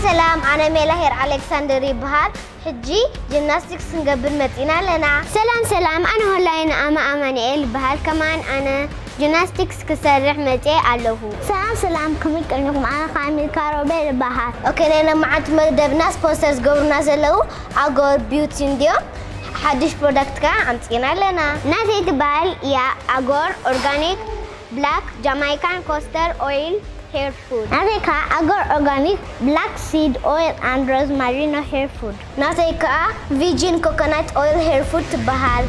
ሰላም፣ ኣነ ሜላ ሄር ኣሌክሳንደር ይበሃል። ሕጂ ጂምናስቲክስ ክንገብር መጺና ኣለና። ሰላም ሰላም፣ ኣነ ሆላይ ንኣማ ኣማኑኤል ይበሃል። ከማን ኣነ ጂምናስቲክስ ክሰርሕ መጽየ ኣለኹ። ሰላም ሰላም፣ ከመይ ቀኒኹም? ኣነ ከዓ ሚልካ ሮቤል ይበሃል። ኦኬ፣ ናይ ለማዓንቲ መደብና ስፖንሰር ዝገብሩና ዘለዉ ኣጎር ቢዩቲ እንድዮም። ሓድሽ ፕሮዳክት ከዓ ኣምጺና ኣለና። ናተይ ትበሃል እያ ኣጎር ኦርጋኒክ ብላክ ጃማይካን ኮስተር ኦይል ሄር ፉድ። ናተይ ከዓ ኣጎር ኦርጋኒክ ብላክ ሲድ ኦይል ኣንድ ሮዝማሪኖ ሄር ፉድ። ናተይ ከዓ ቪጂን ኮኮናት ኦይል ሄር ፉድ ትበሃል።